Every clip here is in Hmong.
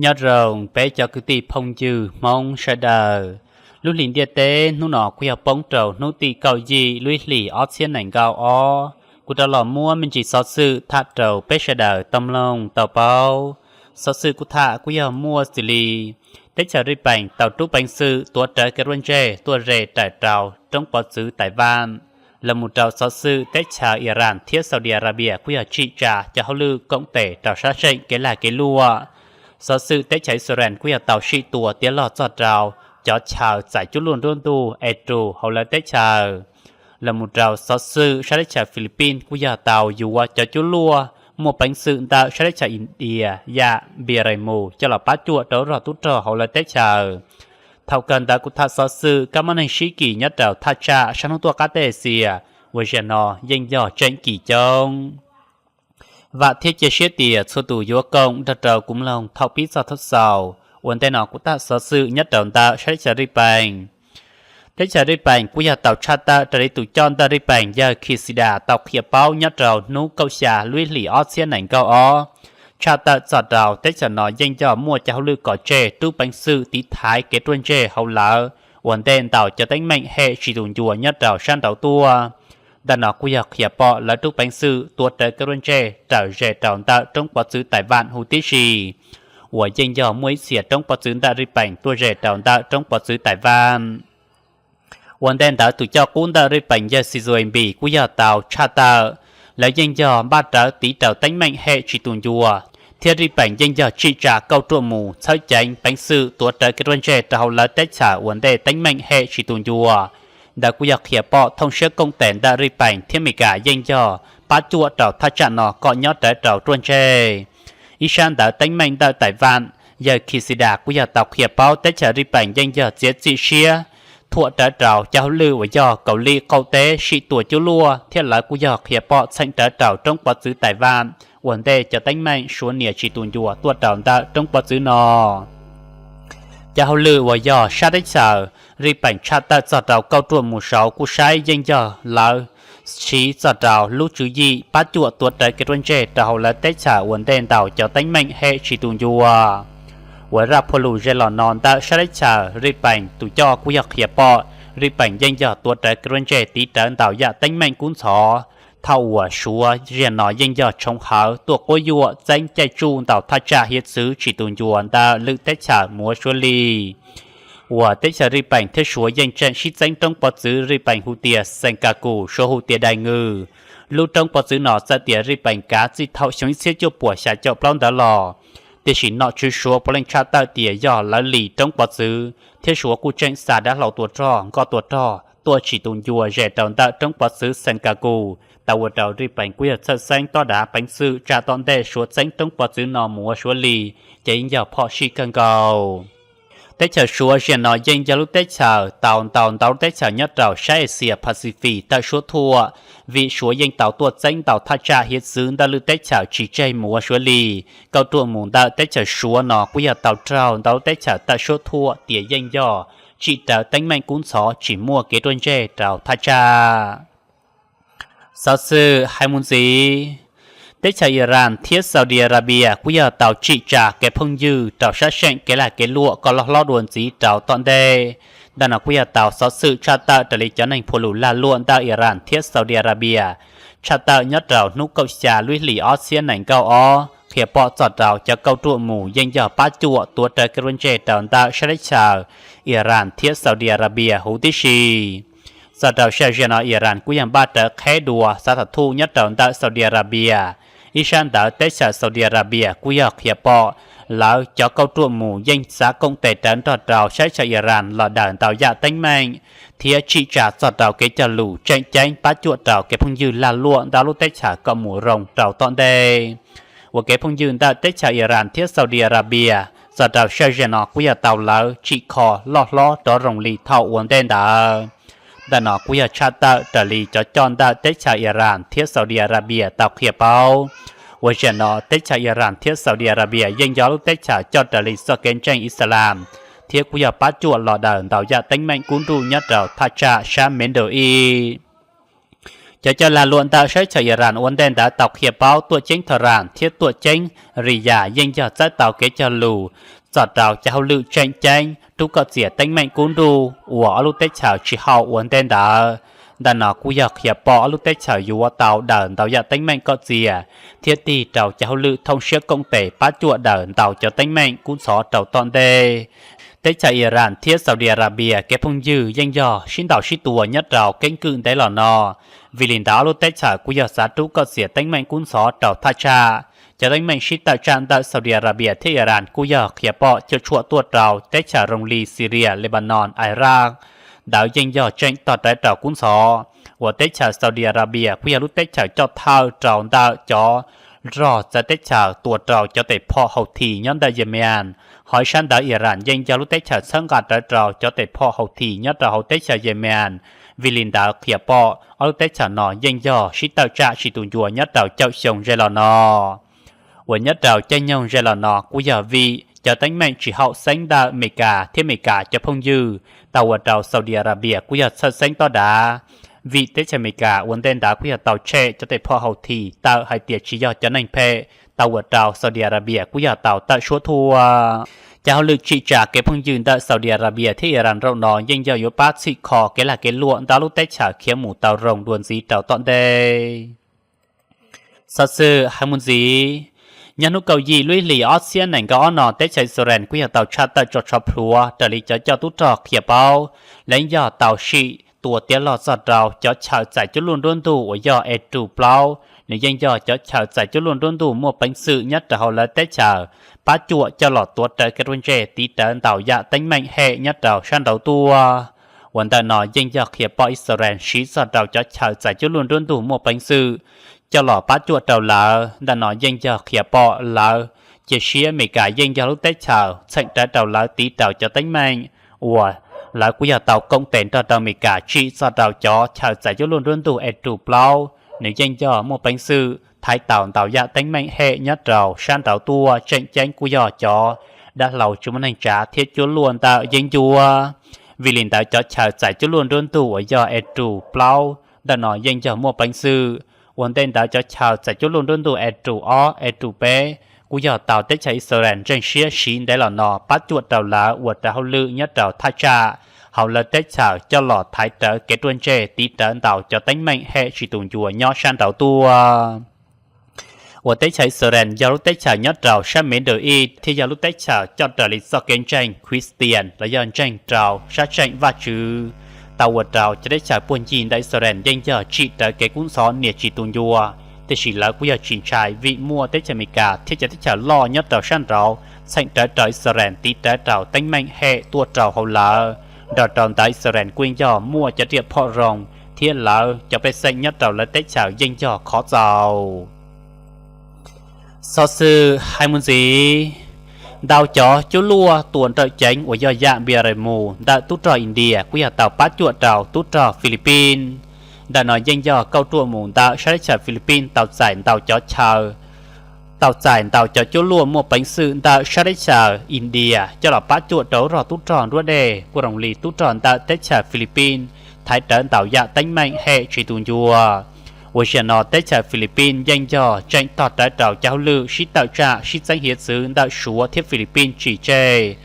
Nyob zoo peb cov kwv tij phooj ywg Hmoob sawv daws. Lub hlis ntiaj teb hnub no kuj yog poob rau hnub tim kaum yim lub ib hlis ob txhiab nees nkaum ob, kuv rov los muab me ntsis xov xwm tham rau peb sawv daws tau mloog tau paub. Xov xwm kuv tham kuj yog muaj xws li teb chaws Zij Pees tau rub peev xwm tuav rawv kev ruaj ntseg tuaj ze raws rau roob pov txwv Taiwan. Los mus rau xov xwm teb chaws Iran thiab Saudi Arabia kuj yog tsim tsa cov hauj lwm koom tes rau sab seem kev lag kev luam. Xov xwm teb chaws Israel kuj yog tau sim tua tiav log txog rau cov chaw txais cuab luaj nruab ntug Etrus hauv lawv teb chaws. Los mus rau xov xwm sab teb chaws Philippines kuj yog tau yuav cov cuab luaj muaj peev xwm ntawm sab teb chaws India yam Npia Res Mus coj los pab cuam rau rog tub rog hauv lawv teb chaws. Thaum kawg ntawd kuv tham xov xwm kab mob neeg sib kis nyob rau thaj tsam sab hnub tuaj qab teb Axias uas zaum no yeej yog tseem kis coob. Vam thiab cia siab tias txhua tus yuav koom nrog rau kuv mloog thaum pib txog thaum xaus. Ua ntej no kuv tham xov xwm nyob rau ntawm sab teb chaws Zij Pees. Teb chaws Zij Pees kuj yog tau tshaj tawm raws li tus coj ntawm Zij Pees yawg Kishida tau qhia paub nyob rau hnub kaum xya lub ib hlis ob txhiab nees nkaum ob, tshaj tawm txog rau teb chaws no yeej yog muaj cov hauj lwm kom tseg rub peev xwm tiv thaiv kev ruaj ntseg hauv lawv ua ntej ntaus cov teeb meem hem tsis tus ncua nyob rau sab nraud tuaj. Ntawm no kuj yog qhia pom lawv rub peev xwm tuav rawv kev ruaj ntseg raws ze rau ntawm roob pov txwv Taiwan huv tib si, uas yeej yog muaj ib txhia roob pov txwv ntawm Zij Pees tuaj ze rau ntawm roob pov txwv Taiwan. Ua ntej ntawd tus coj qub ntawm Zij Pees yawg Xi Zues Npis kuj yog tau tshaj tawm lawv yeej yog npaj rawv tiv rau teeb meem hem tsis tus ncua, thiab Zij Pees yeej yog tsim tsa kauj ruam mus txhawb ceev peev xwm tuav rawv kev ruaj ntseg rau hauv lawv teb chaws ua ntej teeb meem hem tsis tus ncua. Ntawd kuj yog qhia pom thooj siab koom tes ntawm Zij Pees thiab Amelikas yeej yog pab cuam rau thaj tsam no kom nyob rawv rau ruaj ntseg. Ib sab ntawd teeb meem ntawm Taiwan, yawg Kishida kuj yog tau qhia paub teb chaws Zij Pees yeej yog txiav txim siab thuam rawv rau cov hauj lwm uas yog Kaus Lim qaum teb sim tua cuab luaj thiab lawv kuj yog qhia pom txheem rawv rau roob pov txwv Taiwan ua ntej cov teeb meem suav nias tsis tus ncua tuaj rau ntawm roob pov txwv no. Cov hauj lwm uas yog sab teb chaws Zij Pees tshaj tawm txog rau kauj ruam mus saud kuj saib yeej yog lawv siv txog rau lub tswv yim pab cuam tuav rawv kev ruaj ntseg rau hauv lawv teb chaws ua ntej ntaus cov teeb meem hem tsis tus ncua, uas zaj phua lus ze los no ntawm sab teb chaws Zij Pees tus coj kuj yog qhia pom Zij Pees yeej yog tuav rawv kev ruaj ntseg tiv rawv ntaus yam teeb meem kub ntxhov. Thaum uas Suav zaum no yeej yog tshoov hawv tuaj quab yuam txeeb caij tsuj ntaus thaj tsam hiav txwv tsis tus ncua ntawm lwm teb chaws mus ua Suav li, uas teb chaws Zij Pees thiab Suav yeej tseem sib txeeb roob pov txwv Zij Pees hu tias Xees Kas Kus, Suav hu tias Dais Ngws. Lub roob pov txwv no txawm tias Zij Pees kav txij thaum xyoo ib txhiab cuaj puas xya caum plaub ntawd los, tiam sis nom tswv Suav puav leej tshaj tawm tias yog lawv li roob pov txwv thiab Suav kuj tseem xa dav hlau tua rog nkoj tua rog tuaj tsis tus ncua ze rau ntawm roob pov txwv Xees Kas Kus, tau ua rau Zij Pees kuj yog txhawj xeeb tob dav peev xwm tsam tom ntej Suav txeeb roob pov txwv no mus ua Suav li, ces yeej yog phom sij kawg nkaus. Teb chaws Suav zaum no yeej yog lub teb chaws tau ntaus ntau lub teb chaws nyob rau sab Axias Pacific tawm suab thuam, vim Suav yeej tau tuaj txeeb ntaus thaj tsam hiav txwv ntawm lwm teb chaws tsis tseg mus ua Suav li. Kauj ruam mus ntawm teb chaws Suav no kuj yog tau raug ntau lub teb chaws tawm suab thuam tias yeej yog tsim rawv teeb meem kub ntxhov tsis muaj kev ruaj ntseg rau thaj tsam. Xov xwm hais mus ntxiv, teb chaws Iran thiab Saudi Arabia kuj yog tau tsim tsa kev phooj ywg rau sab seem kev lag kev luam kom loj hlob dua ntxiv rau tom ntej. Ntawm no kuj yog tau xov xwm tshaj tawm raws li cov neeg phua lus lag luam ntawm Iran thiab Saudi Arabia tshaj tawm nyob rau hnub kaum xya lub ib hlis ob txhiab nees nkaum ob qhia pom txog rau cov kauj ruam mus yeej yog pab cuam tuav rawv kev ruaj ntseg rau ntawm sab teb chaws Iran thiab Saudi Arabia huv tib si. Txog rau sij hawm zaum no Iran kuj yog npaj rawv qheb dua xav tham thuj nyob rau ntawm Saudi Arabia. Ib sab ntawd teb chaws Saudi Arabia kuj yog qhia pom lawv cov kauj ruam mus yeej xav koom tes rawv nrog rau sab teb chaws Iran los daws ntau yam teeb meem thiab tsim tsa txog rau kev cog lus tseem ceeb pab cuam rau kev phooj ywg lag luam ntawm lub teb chaws kom mus zoo rau tom ntej. Uas kev phooj ywg ntawm teb chaws Iran thiab Saudi Arabia txog rau sij hawm zaum no kuj yog tau lawv tsim kho loj hlob rov zoo li thaum ua ntej ntawd. Ntawm no kuj yog tshaj tawm raws li cov coj ntawm teb chaws Iran thiab Saudi Arabia tau qhia paub. Uas zaum no teb chaws Iran thiab Saudi Arabia yeej yog lub teb chaws coj raws li txoj kev ntseeg Islam, thiab kuj yog pab cuam los daws ntau yam teeb meem kub nruj nyob rau thaj tsam sab Middle East. Cov coj lag luam ntawm sab chaws Iran ua ntej ntawd tau qhia paub tuam ceeb Tehran thiab tuam ceeb Riyadh yeej yog txawb tau kev cog lus txog rau cov hauj lwm tseem ceeb rub kom txias teeb meem kub nruj uas ob lub teb chaws tsis haum ua ntej ntawd. Ntawm no kuj yog qhia pom ob lub teb chaws yuav tau daws ntau yam teeb meem kom txias thiab tig rau cov hauj lwm thooj siab koom tes pab cuam daws ntau cov teeb meem kub ntxhov rau tom ntej. Teb chaws Iran thiab Saudi Arabia kev phooj ywg yeej yog sib ntaus sib tua nyob rau keeb kwm ntev los no. Vim li ntawd ob lub teb chaws kuj yog xav rub kom txias teeb meem kub ntxhov rau thaj tsam. Cov teeb meem sib tawm tsam ntawm Saudi Arabia thiab Iran kuj yog qhia pom cuam tshuam tuaj rau teb chaws zoo li Syria, Lebanon, Iraq ntawd yeej yog tseem tog rawv rau kub ntxhov, uas teb chaws Saudi Arabia kuj yog lub teb chaws coj thawj rau ntawm cov rog txawv teb chaws tua rau cov tes phom Houthi nyob ntawm Yemen. Ho ib sab ntawd Iran yeej yog lub teb chaws txhawb nqa rawv rau cov tes phom Houthi nyob rau hauv teb chaws Yemen. Vim li ntawd qhia pom ob lub teb chaws no yeej yog sib tawm tsam tsis tu ncua nyob rau caum xyoo ze los no. Uas nyob rau caij nyoog ze los no kuj yog vim cov teeb meem tsis haum xeeb ntawm Amelikas thiab Amelikas cov phooj ywg tau ua rau Saudi Arabia kuj yog txhawj xeeb tob dav. Vim teb chaws Amelikas ua ntej ntawd kuj yog tau tshem cov tes phom Houthi tawm hais tias tsis yog cov neeg phem, tau ua rau Saudi Arabia kuj yog tau tawm suab thuam. Cov hauj lwm tsim tsa kev phooj ywg ntawm Saudi Arabia thiab Iran zaum no yeej yog yuav pab txhim kho kev lag kev luam ntawm lub teb chaws khiav mus tau zoo dua ntxiv rau tom ntej. Xov xwm hais mus ntxiv, nyob hnub kaum yim lub ib hlis ob txhiab nees nkaum ob no teb chaws Israel kuj yog tau tshaj tawm tso tsho plhuav raws li cov coj tub rog qhia paub, lawv yog tau sim tua tiav log txog rau cov chaw txais cuab luaj nruab ntug uas yog Arrow plaub. Nws yeej yog cov chaw txais cuab luaj nruab ntug muaj peev xwm nyob rau hauv lawv teb chaws, pab cuam coj los tuav rawv kev ruaj ntseg tiv rawv ntau yam teeb meem hem nyob rau sab nraud tuaj. Uas ntawm no yeej yog qhia pom Israel siv txog rau cov chaw txais cuab luaj nruab ntug muaj peev xwm coj los pab cuam rau lawv. Ntawm no yeej yog qhia pom lawv cia siab Amelikas yeej yog lub teb chaws txheem rawv rau lawv tiv rau cov teeb meem uas lawv kuj yog tau koom tes nrog rau Amelikas tsim txog rau cov chaw txais cuab luaj nruab ntug Arrow plaub. Nws yeej yog muaj peev xwm thaiv tau ntau yam teeb meem hem nyob rau sab nraud tuaj, tseem ceeb kuj yog cov dav hlau tsis muaj neeg tsav thiab cuab luaj ntawm yeeb ncuab. Vim li ntawd cov chaw txais cuab luaj nruab ntug uas yog Arrow plaub ntawm no yeej yog muaj peev xwm. Ua ntej ntawd cov chaw txais cuab luaj nruab ntug Arrow ob, Arrow peb kuj yog tau teb chaws Israel ntseeg siab siv ntev los no pab cuam rau lawv ua rau hauj lwm nyob rau thaj tsam hauv lawv teb chaws coj los thaiv rawv kev ruaj ntseg tiv rawv ntau cov teeb meem hem tsis tu ncua nyob sab nraud tuaj. Uas teb chaws Israel yog lub teb chaws nyob rau sab Middle East thiab yog lub teb chaws coj raws li txoj kev ntseeg Christian los yog ntseeg rau sab tseem Vajtswv, tau ua rau cov teb chaws puag ncig ntawm Israel yeej yog tsim rawv kev kub ntxhov niam tsis tu ncua. Tiam sis lawv kuj yog tsis ntshai vim muaj teb chaws Amelikas thiab cov teb chaws loj nyob rau sab nraud txheem rawv rau Israel tiv rawv rau teeb meem hem tuaj rau hauv lawv. Nrog rau ntawd Israel kuj yog muaj cov riam phom zoo thiab lawv cov pej xeem nyob rau lawv teb chaws yeej yog khov txaus. Xov xwm hais mus ntxiv, ntau cov cuab luaj tua nrawm ceev uas yog yam B R M ntawm tub rog India kuj yog tau pab cuam rau tub rog Philippines. Ntawm no yeej yog kauj ruam mus ntawm sab teb chaws Philippines tau txais ntau cov chaw, tau txais ntau cov cuab luaj muaj peev xwm ntawm sab teb chaws India coj los pab cuam rau lub rog tub rog nruab dej kuj zoo li tub rog ntawm teb chaws Philippines thaiv rawv ntau yam teeb meem hem tsis tu ncua. Uas zaum no teb chaws Philippines yeej yog tseem tog rawv rau cov hauj lwm sib tawm tsam sib txeeb hiav txwv ntawm Suav thiab Philippines tsis tseg.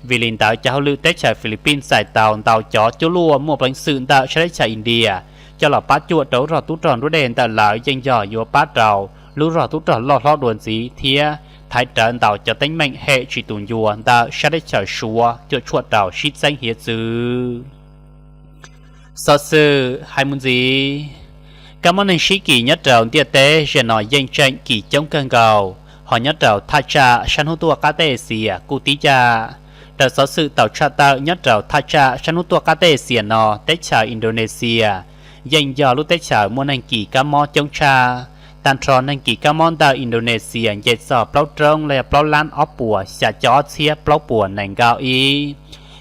Vim li ntawd cov hauj lwm teb chaws Philippines txais tau ntau cov cuab luaj muaj peev xwm ntawm sab teb chaws India coj los pab cuam rau lub rog tub rog nruab dej ntawm lawv yeej yog yuav pab rau lub rog tub rog loj hlob dua ntxiv thiab thaiv rawv ntau cov teeb meem hem tsis tu ncua ntawm sab teb chaws Suav cuam tshuam rau sib txeeb hiav txwv. Xov xwm hais mus ntxiv, kab mob neeg sib kis nyob rau ntiaj teb zaum no yeej tseem kis coob kawg nkaus, ho nyob rau thaj tsam sab hnub tuaj qab teb Axias kuj tib cag. Raws xov xwm tau tshaj tawm nyob rau thaj tsam sab hnub tuaj qab teb Axias no teb chaws Indonesia yeej yog lub teb chaws muaj neeg kis kab mob coob tshaj. Tag nrho neeg kis kab mob ntawm Indonesia nce txog plaub roob los yog plaub lab ob puas xya caum ob txhiab plaub puas nees nkaum ib.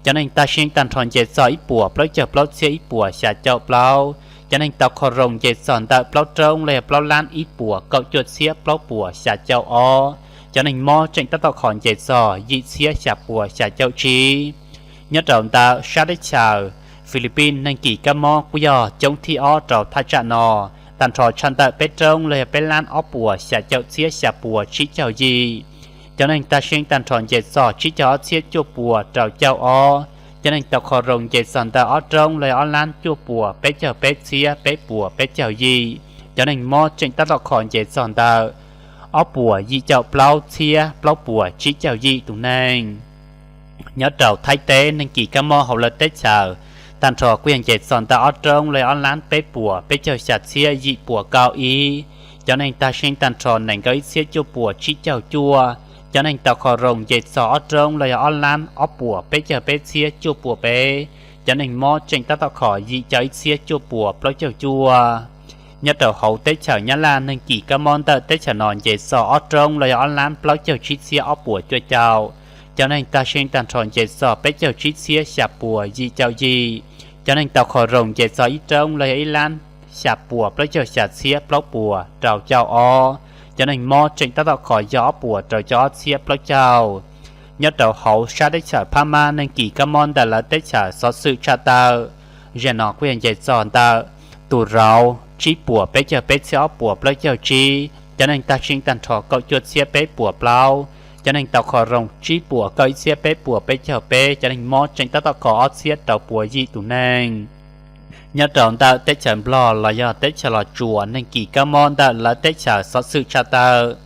Cov neeg tag sim neej tag nrho nce txog ib puas plaub caug plaub txhiab ib puas xya caum plaub. Cov neeg tau kho zoo nce txog ntawm plaub roob los yog plaub lab ib puas kaum cuaj txhiab plaub puas xya caum ob. Cov neeg mob tseem tab tom kho nce txog yim txhiab xya puas xya caum tsib. Nyob rau ntawm sab teb chaws Philippines neeg kis kab mob kuj yog coob thib ob rau thaj tsam no, tag nrho tshaj ntawm peb roob los yog peb lab ob puas xya caum txhiab xya puas tsib caug yim. Cov neeg tag sim tag nrho nce txog tsib caug ob txhiab cuaj puas rau caum ob. Cov neeg tau kho zoo nce txog ntawm ob roob los yog ob lab cuaj puas peb caug peb txhiab peb puas peb caug yim. Cov neeg mob tseem tab tom kho nce txog ntawm ob puas yim caum plaub txhiab plaub puas tsib caug yim tus neeg. Nyob rau Thaib teb, neeg kis kab mob hauv lawv teb chaws tag nrho kuj yog nce txog ntawm ob roob los yog ob lab peb puas peb caug xya txhiab yim puas kaum ib. Cov neeg tag sim tag nrho nees nkaum ib txhiab cuaj puas tsib caug cuaj. Cov neeg tau kho zoo nce txog ob roob los yog ob lab ob puas peb caug peb txhiab cuaj puas peb. Cov neeg mob tseem tab tom kho yim caum ib txhiab cuaj puas plaub caug cuaj. Nyob rau hauv teb chaws Nyab Laj, neeg kis kab mob ntawm teb chaws no nce txog ob roob los yog ob lab plaub caug tsib txhiab ob puas cuaj caum. Cov neeg tag sim tag nrho nce txog peb caug tsib txhiab xya puas yim caum yim. Cov neeg tau kho zoo nce txog ib roob los yog ib lab xya puas plaub caug xya txhiab plaub puas rau caum ob. Cov neeg mob tseem tab tom kho yog ob puas rau caum ob txhiab plaub caug. Nyob rau hauv sab teb chaws Phab Mab, neeg kis kab mob ntawm lawv teb chaws xov xwm tshaj tawm, zaum no kuj yog nce txog ntawm tus rauv tsib puas peb caug peb txhiab ob puas plaub caug tsib. Cov neeg tag sim tag nrho kaum cuaj txhiab peb puas plaub. Cov neeg tau kho zoo tsib puas kaum ib txhiab peb puas peb caug peb. Cov neeg mob tseem tab tom kho ob txhiab rau puas yim tus neeg. Nyob rau ntawm teb chaws Nplog los yog teb chaws Los Tsuas, neeg kis kab mob ntawm lawv teb chaws xov xwm tshaj tawm,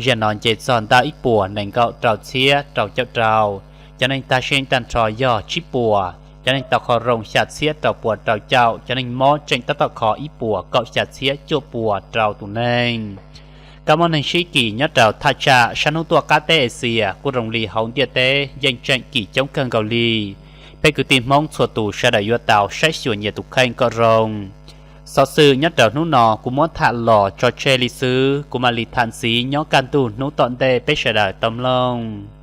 zaum no nce txog ntawm ib puas nees nkaum rau txhiab rau caum rau. Cov neeg tag sim tag nrho yog tsib puas. Cov neeg tau kho zoo xya txhiab rau puas rau caum. Cov neeg mob tseem tab tom kho ib puas kaum xya txhiab cuaj puas rau tus neeg. Kab mob neeg sib kis nyob rau thaj tsam sab hnub tuaj qab teb Axias kuj zoo li hauv ntiaj teb yeej tseem kis coob kawg nkaus li. Peb kwv tij Hmoob txhua tus sawv daws yuav tau saib xyuas nyias tus kheej kom zoo. Xov xwm nyob rau hnub no kuv muab tham los tso tseg li xwb, kuv mam li tham ntxiv nyob kaj ntug hnub tom ntej peb sawv daws tau mloog.